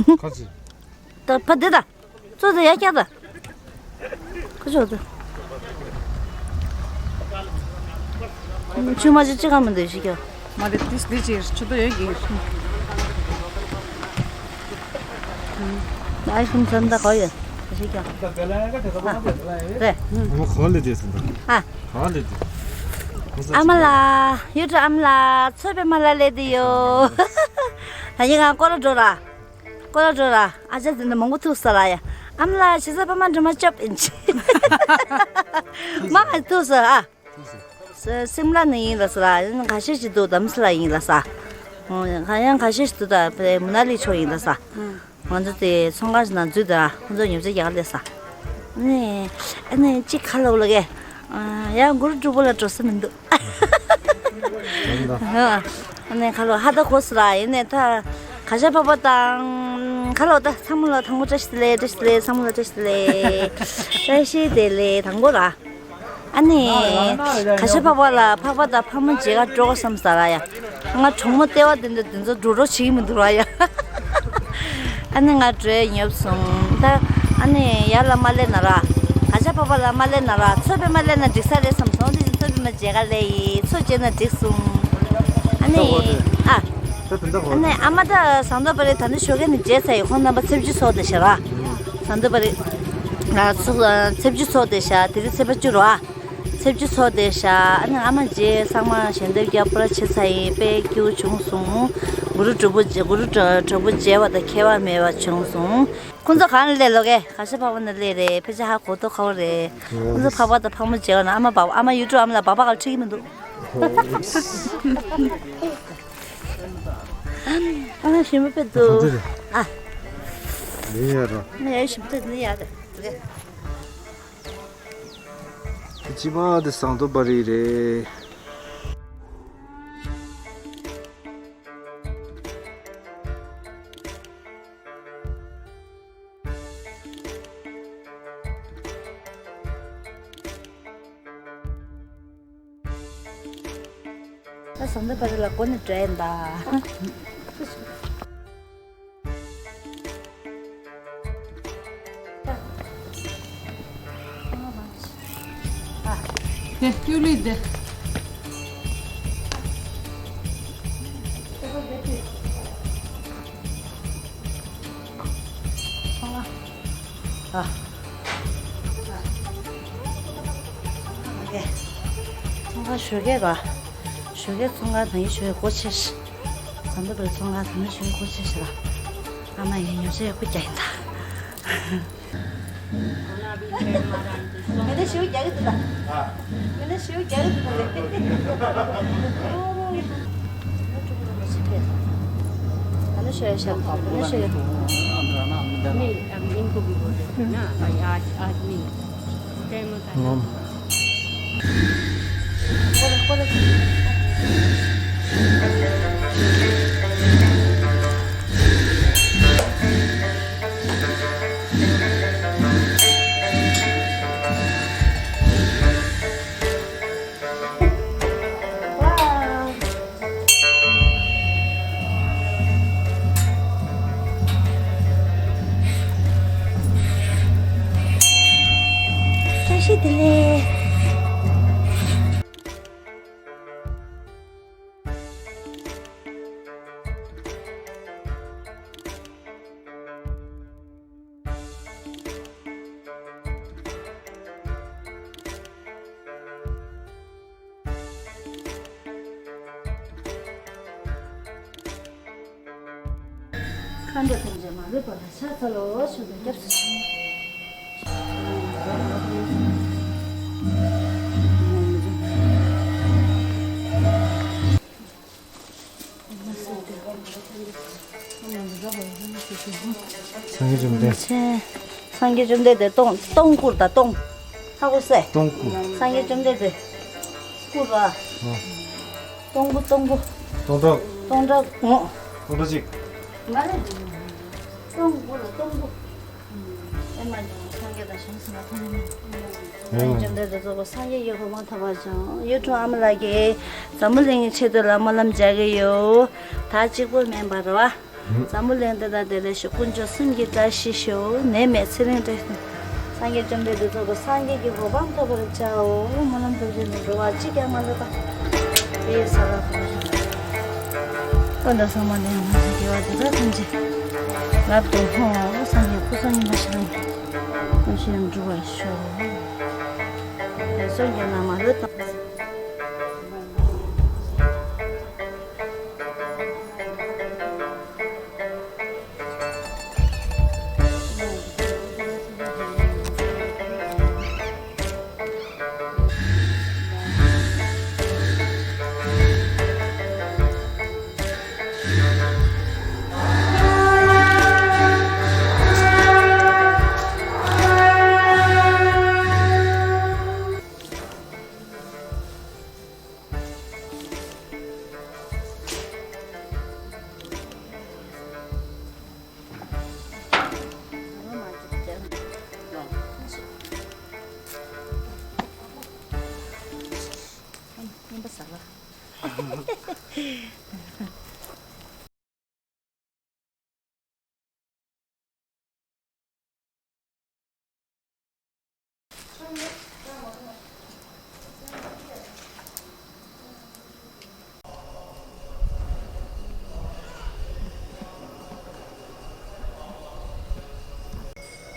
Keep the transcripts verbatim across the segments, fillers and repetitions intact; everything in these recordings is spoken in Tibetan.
ཁ་ཅིག་ད་ཕ་དེ་ད། ཙོ་ད་ཡ་ཀྱ་ད། ཁ་ཅོག་ད། ཆུ་མ་ཅི་ཅི་ག་མི་འདུག་ཤི་ཀྱ། མ་རེད་དིས་འདི་ཅིར་ཆུ་ཏོ་ཡོད་ཀྱི། ཨའི་ཤུམ་ཚན་ད་གོ་ཡོད་ཤི་ཀྱ། རེད། ཨ་མ་ག་ལེ་དེ་སོང་ད། ཨ། ག་ལེ་དེ། ཨ་མ་ལ། ཡུ་ཊུབ་ཨ་མ་ལ། ཚོད་པའི་མ་ལ་ལེ་དེ་ཡོ། ད་ཡིན་ང་ཀོ་ར་འགྲོ་ར། ཀོ་ར་འགྲོ་ར། ཨ་ཅག་འདི་ནི་མང་པོ་ཐུག་ས་ར་ཡ། ཨ་མ་ལ་ཞེ་ས་ཕ་མ་འགྲོ་མ་ཅོབ་ཨིན་ཅི། མ་ཐུག་ས་ཨ། སིམ་ལ་ནི་ཡིན་ལ་ས་ར། ཁ་ཤས་ཅི་འདུག་དམ་སི་ལ་ཡིན་ལ་ས། ཁ་ཡང་ཁ་ཤས་ཅི་འདུག་ད་པེ་མུ་ན་ལི་ཕྱོགས་ཡིན་ལ་ས། ང་ཚོ་དེ་ཚོང་ཁང་ཞིག་ནང་འཛུལ་ད་ཁོང་ཚོ་ཉོ་ཆ་རྒྱག་ལས་ས། ཨ་ནི་ཨ་ནི་ཅི་ཁ་ལོག་ལ་གས། ཡང་གུ་རུ་སྒྲུབ་པོ་ལ་འགྲོ་ས་མི་འདུག་ཨ་ནི་ཁ་ལོ་ཧ་ད་གོ་སི་ལ་ཡིན་ནས་ད་ག་ཤ་ཕག་པ་དང་ཁ་ལོ་ད་ཚང་མ་ལ་དང་པོ་བཀྲ་ཤིས་བདེ་ལེགས། བཀྲ་ཤིས་བདེ་ལེགས། ཚང་མ་ལ་བཀྲ་ཤིས་བདེ་ལེགས། བཀྲ་ཤིས་བདེ་ལེགས་དང་པོ་ར། ཨ་ནི་ག་ཤ་ཕག་པ་ལ་ཕག་པ་དང་ཕག་མོ་མཇལ་ཁ་འགྲོ་ག་བསམ་ས་ར་ཡ། ང་གྲོགས་མོ་ལྟེ་བ་དེ་འདྲ་དེ་ཚོ་འགྲོ་འགྲོ་བྱེད་ཀྱི་མི་འདུག་ར་ཡ། ཨ་ནི་ང་འགྲོས་ཉོབ་སོང་ད། ཨ་ནི་ཡར་ལ་མ་སླེབས་ན་ར། ག་ཤ་ཕག་པ་ལ་མ་སླེབས་ན་ར། ཚོད་པའི་མ་སླེབས་ན་འགྲིག་ས་རེད་བསམ་སོང་། དེ་བཞིན་ཚོད་པའི་མ་མཇལ་ཁ་སླེབས་ཡིན། ཚོད་བཅད་ན་འགྲིག་སོང་། ཨ་ནི་ཨ། ད་དེ་འདྲ་གོ། ཨ་ནི་ཨ་མ་ད་ཟངས་མདོག་དཔལ་རི་ད་ནི་ཞོགས་ཀས་ནི་མཇལ་ཚར་ཡིན། ཁོང་རྣམ་པ་ཚེས་བཅུ་ཚོགས་བསྡད་ཤག་ར། ཟངས་མདོག་དཔལ་རི། ཨ་ཚོ་ཚེས་བཅུ་ཚོགས་བསྡད་ཤག་དེ་རིང་ཚེས་པ་བཅུ་རེད་བ། ཚེས་བཅུ་ཚོགས་བསྡད་ཤག་ཨ་ནི་ཨ་མ་རྗེས་ཚང་མ་ཞལ་འདེབས་རྒྱབ་པར་བྱས་ཚར་ཡིན། དཔེ་སྐྱིད་པོ་བྱུང་སོང་། གུ་རུ་གྲོགས་པོ་མཇལ། གུ་རུ་གྲོགས་པོ་མཇལ་བ་དང་ཁྱད་པར་མེད་པ་བྱུང་སོང་། ཁོང་ཚོ་གང་ལ་སླེབས་ལོ་གས། ག་ཤ་ཕག་པ་ན་སླེབས་རེད། ཕལ་ཆེར་ཧ་གོ་ཐོག་ཁ་བོ་རེད། ཁོང་ཚོ་ཕག་པ་དང་ཕག་མོ་མཇལ་བ་ན་ཨ་མ་བ་ཨ་མ་ཡུ་ཊུབ་ཨ་མ་ལ་བ་བ་ག་ཁྲིད་ཀྱི་མི་འདུག་ཨ་ཞིམ་པོ་དཔེ་འདུག་ཨ། ཡིན་ཡ་རོ། ང་ཡ་ཞིམ་པོ་དཔེ་འདུག་ཡ་རེད། ཅི་མ་དེ་ཟངས་མདོག་དཔལ་རི་རེད། ད་ཟངས་མདོག་དཔལ་རི་ལ་སྒོ་ནས་འགྲོ་ཡིན་ད། དེ་ཀུ་ལི་དེ། ཨ། ཚོང་ཁང་ཞོགས་ཀས་ག་ཞོགས་ཀས་ཚོང་ཁང་དང་ཡིན་ཞོགས་ཀས་སྒོ་ཕྱེ་ཤག་ཟངས་མདོག་དཔལ་རི་ཚོང་ཁང་དང་ཡིན་ཞོགས་ཀས་སྒོ་ཕྱེ་ཤག་ར། ཨ་མ་ཡིན་ཉོ་ཆ་ཡག་པོ་རྒྱག་ཡིན་ད། མི་འདྲ་ཞིག་རྒྱག་གི་འདུག་ད། མི་འདྲ་ཞིག་རྒྱག་གི་འདུག་ད་ལེ། ཨ་ནི་ཤོད་ཤོད། ཨ་ནི་ཤོད། नहीं, अब इनको भी बोल रहे थे ना, भाई, आज, आज नहीं। टाइम होता है। བཀྲ་ཤིས་བདེ་ལེགས། ཁ་འདོད་ཐམས་ཅད་མ་ལུས་པ་ལ་ཕྱག་འཚལ་ལོ། ཆོས་དང་སྐྱབས་སུ་མཆི། སངས་རྒྱས་བཅོམ་ལྡན། སངས་རྒྱས་བཅོམ་ལྡན་འདས་སྟོང་སྟོང་སྐུར་དང་སྟོང་། ཧ་གོ་སེ། སྟོང་སྐུ། སངས་རྒྱས་བཅོམ་ལྡན་འདས་སྐུར་བ། ཨ། སྟོང་སྐུ་སྟོང་སྐུ། སྟོང་ཕྲག་སྟོང་ཕྲག་ངོ་། སྟོང་ཕྲག་གཅིག་མ་རེད། སྟོང་སྐུ་ལ་སྟོང་སྐུ། ཨེ་མ་སངས་རྒྱས་དང་བྱང་སེམས་ལ་ཐོབ་ནས། ཨེ་མ། བཅོམ་ལྡན་འདས་རྫོགས་པའི་སངས་རྒྱས་ཡེ་ཤེས་མ་ཐོབ་པ་ཅང་ཡུལ་ཁྲོམ་ཨ་མ་ལགས་ཀྱིས་འཛམ་བུ་གླིང་གི་ཆེད་དུ་ལ་སྨོན་ལམ་རྒྱག་གི་ཡོད། ད་གཅིག་པོ་མིན་པ་རེད་བ། འཛམ་བུ་གླིང་འདི་དང་བདེ་ལེགས་ཤོག་དཀོན་མཆོག་གསུམ་གྱི་བཀྲ་ཤིས་ཤོག་ནད་མེད་ཚེ་རིང་བཀྲ་ཤིས། སངས་རྒྱས་བཅོམ་ལྡན་འདས་ཚོགས་པ་སངས་རྒྱས་ཀྱི་གོ་འཕང་ཐོབ་པར་བྱའོ། སྨོན་ལམ་རྡོ་རྗེ་ནས་འགྲོ་བ་གཅིག་ཀྱང་མ་ལུས་པ། དེ་ཡི་ས་ལ་ཁོ་ན་ཤིང་། ཀུན་ཏུ་བཟང་པོ་ནས་ང་ཚོ་དགེ་བ་འདི་དག་ཐམས་ཅད་རབ་ཏུ་བསྔོ། སངས་རྒྱས་སྐུ་གསུམ་ཡིན་པ་ཞིག་ལ་ཀུན་ཤེས་འགྲུབ་པར་ཤོག་དེ་སོགས་ཀྱི་ནང་མ་ལུས་དང་།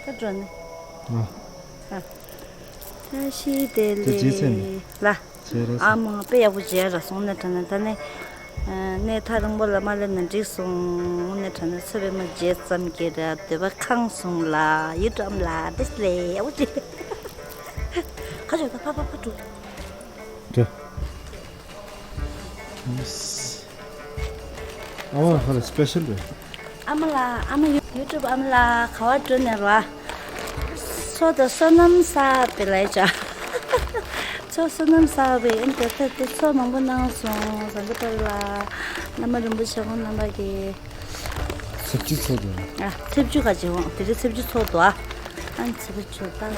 ད་འགྲོ་ནས། ཨ། ཨ། བཀྲ་ཤིས་བདེ་ལེགས། ལ། བྱས་ར་ཨ་མ་དཔེ་ཡག་པོ་བྱས་ར་སོང་ནས་དྲན་ན་ད་ནི། ཨ། གནས་ཐག་རིང་པོ་ལ་མ་སླེབས་ན་འགྲིག་སོང་ནས་དྲན་ན་ཚེ་བའི་མ་བརྗེད་ཙམ་གྱི་ར་འདོད་པ་ཁེངས་སོང་ལ་ཡུལ་འགྲམ་ལ་བཀྲ་ཤིས་བདེ་ལེགས་ཡག་པོ་བྱས། ཁ་ཆོད་ད་ཕ་ཕ་ཕ་འགྲོ། འགྲོ། ཨ་མ་ཧ་ལ་སི་པེ་ཤལ་རེད། ཨ་མ་ལགས། ཨ་མ་ཡུ་ཡུ་ཊུབ་ཨ་མ་ལགས། ག་བར་འགྲོ་ནས་ར། མཚོ་དང་སོ་ནམ་ས་པེ་ལ་ཡ་ཅག་མཚོ་སོ་ནམ་ས་པེ་ཨིན་ཏེ་ཏེ་ཏེ་མཚོ་མང་པོ་གནང་སོང་ཟ་འདི་པ་ལ། བླ་མ་རིན་པོ་ཆེ་ཁོང་རྣམ་པ་གི། ཚེས་བཅུ་ཚོགས་འདུ། ཨ། ཚེས་བཅུ་ག་ཅིག་འོང་དེ་རིང་ཚེས་བཅུ་ཚོགས་འདུ་ཨ། ཨ་ནི་ཚེས་བཅུ་ད།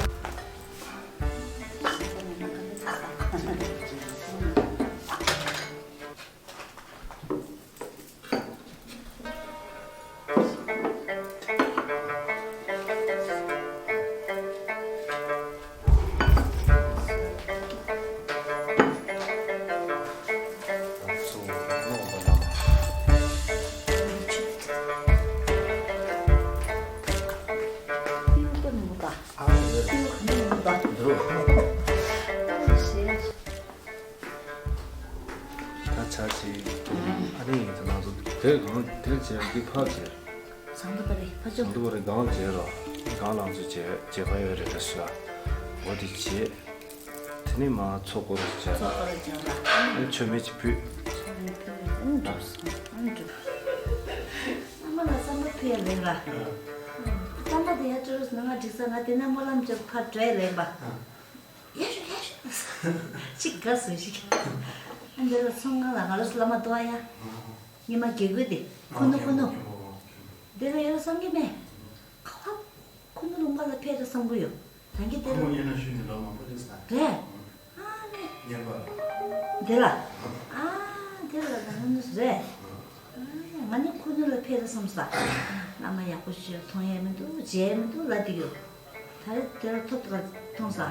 ད་ཆ་ཅིག་ཨ་ནི་ཡིན་ད་ང་ཚོ་དེར་གང་དེར་བྱས་འདི་ཕར་བྱས། ཟངས་མདོག་དཔལ་རི་ཕར་ཕྱོགས། ཟངས་མདོག་དཔལ་རི་སྒང་བྱས་ར། སྒང་ལང་ཚོ་བྱས་བྱས་ཕ་ཡོད་རེད་ད་ཤི་ལ། འོ་དེ་བྱས། དེ་ནས་མ་མཚོ་སྐོར་བྱས་ར། མཚོ་སྐོར་བྱས་ར། ཨ་ནི་མཆོད་མེ་ཅིག་ཕུལ། མཆོད་མེ་ཕུལ། ཨ་ནི་འགྲོ་སོང་། ཨ་ནི་འགྲོ། ཨ་མ་ལ་བསམ་པ་ཕུལ་ཡ་རེད་ར། བསམ་པ་དེ་ཡ་ཅོ་རོ་ཟེར་ན་ང་འགྲིག་ས་ང་དེ་ན་སྨོན་ལམ་ཅོ་ཕར་འགྲོ་ཡ་ལེན་པ། ཡ་ཤོ་ཡ་ཤོ། ཅིག་དགའ་སོང་ཞིག་ཨ་འདི་ལ་ཚོང་ཁང་ལ་ང་རོ་སུ་བླ་མ་ཏོ་ཨ་ཡ། ཉི་མ་དགེ་དགོས་དེ། ཁུ་ནུ་ཁུ་ནུ། འདི་ལ་ཡོད་བསམ་གྱི་མེད། ཁ་བ། ཁུ་ནུ་ལུང་པ་ལ་ཕེབས་རེད་བསམ་གི་ཡོད། ད་གིན་དེ་ལ། ཁོ་མོ་ཡིན་ན་ཤུལ་ནས་ལོ་མང་པོ་རེད་ས། རེད། ཨ་ནི། ཉན་པ། འདི་ལ། ཨ། འདི་ལ་ད་ཁུ་ནུ་རེད། ང་ནི་ཁུ་ནུ་ལ་ཕེབས་རེད་བསམ་ས། བླ་མ་ཡག་པོ་ཞིག་མཐོང་ཡས་མི་འདུག་མཇལ་མི་འདུག་ལབ་བསྡད་ཡོད། ད་རེས་དེ་ལ་ཐོབ་ཐུབ་པ་མཐོང་ས།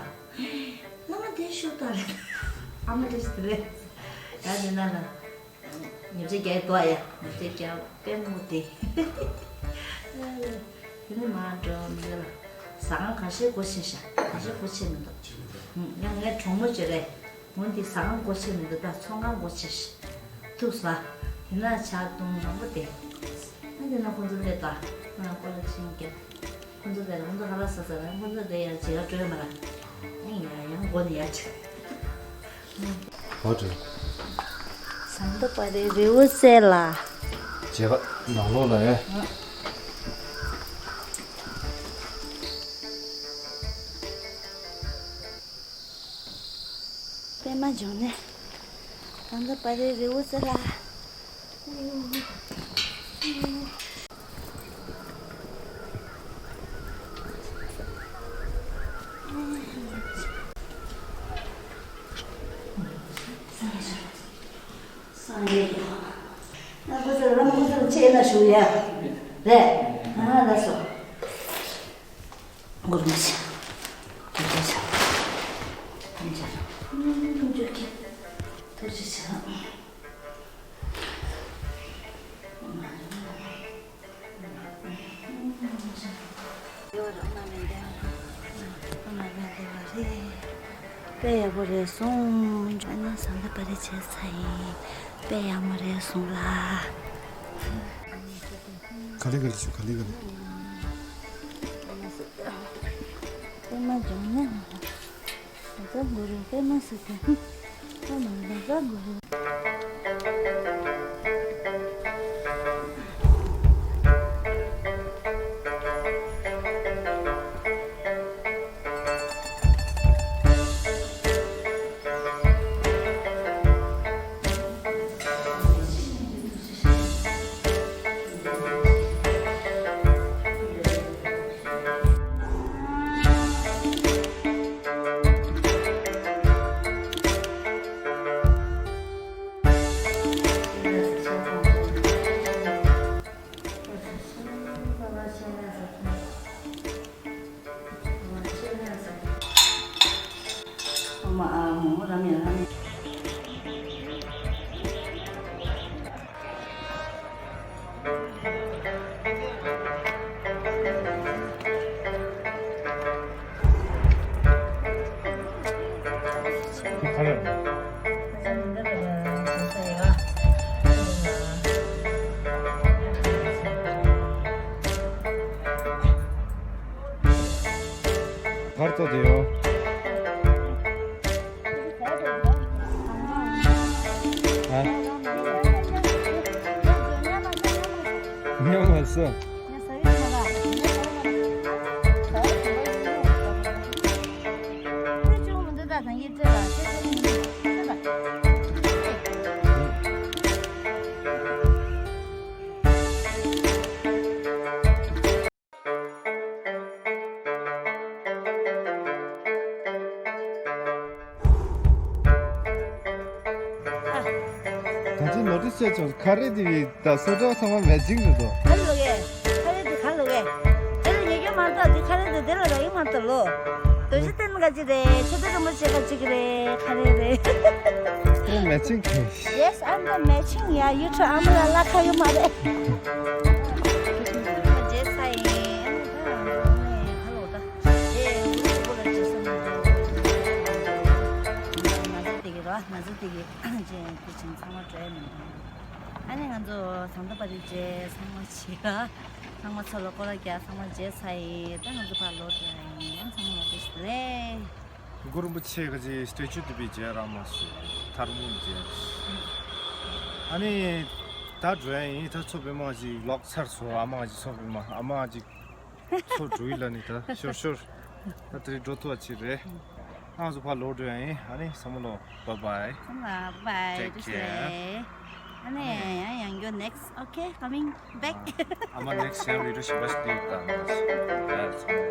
བླ་མ་དེ་ཤུགས་དང་རེད། ཨ་མ་དེ་ཞིག་དེ་རེད། ཡ་དེ་ན་ལ། ཉེས་ཆད་རྒྱག་ཡས་འདུག་ཨ་ཡ། ཉེས་ཆད་རྒྱག་པད་མོ་དེ། དེ་ནི་མ་འགྲོ་མི་ལ། ཟ་ཁང་ཁ་ཤས་སྒོ་ཕྱེ་ཤག་ཁ་ཤས་སྒོ་ཕྱེ་མི་འདུག་ཡང་ངའི་གྲོགས་མོ་ཅིག་རེད། འོན་ཏེ་ཟ་ཁང་སྒོ་ཕྱེ་མི་འདུག་ད་ཚོང་ཁང་སྒོ་ཕྱེ་ཤག་ཐུག་ས། དེ་ན་ཇ་བཏུང་མང་པོ་དེ། ཨ་དེ་ན་ཁོང་ཚོ་སླེབས་ད། ང་སྐོར་ལ་ཕྱིན་རྒྱབ། ཁོང་ཚོ་སླེབས་ཁོང་ཚོ་ཧ་ལ་ས་ས་ར་ཁོང་ཚོ་སླེབས་ཡ་ཇ་སྤྲོད་མ་ར། ཨ་ཡ་ཡང་སྒོ་ནས་ཡ་ཆ། ཧོ་ཏྲི། ཟངས་མདོག་དཔལ་རིའི་རི་བོ་རྩེ་ལ། མཇལ་ཁ་ནང་ལོགས་ལ་ཡ། པད་མ་འབྱུང་གནས། ཟངས་མདོག་དཔལ་རིའི་རི་བོ་རྩེ་ལ། སངས་རྒྱས་ཀྱི་ཐོག་ང་ཁོ་ཚོར་བླ་མ་ཁོ་ཚོར་ཆེ་ན་ཞུ་ཡ། རེད། ཨ་ལགས་སོ། སྒོར་མོ་ཆེ། ཐུགས་རྗེ་ཆེ། ཐམས་ཅད་ཐམས་ཅད་ཀྱི་ཐུགས་རྗེ་ཆེ། དཔེ་ཡག་པོ་རེད་སོང་། ཨ་ནི་ཟམ་པ་རེད་བྱས་ཚར་ཡིན། དཔེ་ཡག་མོ་རེད་སོང་ལ། ག་ལེ་ག་ལེ་བྱོས། ག་ལེ་ག་ལེ། པད་མ་འཇོག་ན་ལ་ཟ་གོ་རུ། པད་མ་ཟ་གོ་རུ། པད་མ་ལ་ཟ་གོ་རུ། གར་ཚོ་དེ་ཡོ། ཨ། ཉོ་མ་སོང་། ད་ཅི་ནོ་ཊི་སི་བྱས་བྱུང་། ཁ་རས་དེ་ཡི་ད་སོ་ཊ་ཚང་མ་མེ་ཅིང་རེད་དོ། ཧ་ལོ་གེ། ཁ་རས་དེ་ཁ་ལོ་གེ། དེ་ལ་ཉེ་རྒྱུ་མ་གཏོགས་དེ་ཁ་རས་དེ་དེ་ལ་རག་གི་མ་གཏོགས་ལོ། རྡོ་རྗེ་གདན་ག་ཅི་རེད། མཆོད་རྟེན་རིན་པོ་ཆེ་ག་ཅི་གི་རེད། ཁ་རས་རེད། ཁོ་མེ་ཅིང་གི། Yes, I'm the matching. Yeah, you too. I'm the ལ་ཁ་ཡོད་མ་རེད། རྗེས་ས་ཡིན། ཧ་ལོ་ད། ཨེ། ང་ཚོ་དེ་གི་ར། ང་ཚོ་དེ་གི་ཅན་དེ་ཅན་ཚང་མ་བྲོས་མི་འདུག་ཨ་ནི་ང་ཚོ་ཟམ་པ་རེད་བྱས་ཚང་མ་བྱས་ར། ཚང་མ་ཚོ་ལ་སྐོར་ར་རྒྱག་ཚང་མ་བྱས་ཚར་ཡིན། ད་ང་ཚོ་ཕར་ལོག་འགྲོ་ཡ་ཡིན། ཚང་མ་ལ་བཀྲ་ཤིས་བདེ་ལེགས། གུ་རུ་རིན་པོ་ཆེ་གི་ཅིག་སི་ཊེ་ཅུ་དེ་བི་མཇལ་རག་མ་སོང་། ཐལ་མོ་མཇལ། ཨ་ནི་ད་འགྲོ་ཡ་ཡིན། ད་མཚོ་པདྨ་ཅིག་ལོག་ཚར་སོང་། ཨ་མ་ཅིག་མཚོ་པདྨ། ཨ་མ་ཅིག་མཚོ་འགྲོ་ཡི་ལ་ནི། ད་ཤོར་ཤོར། ད་དེ་རིང་འགྲོ་ཐུབ་པ་ཅིག་རེད། ང་ཚོ་ཕར་ལོག་འགྲོ་ཡ་ཡིན། ཨ་ནི་ཚང་མ་ལོ། Bye bye. ཚང་མ་bye bye. Take care. ཨ་ནི་ཡང་ཡང་འགྱོ། Next, okay, coming back. ཨ་མ་next time video ཞིག་པ་ཞིག་ལྟ་ཡོད་ད།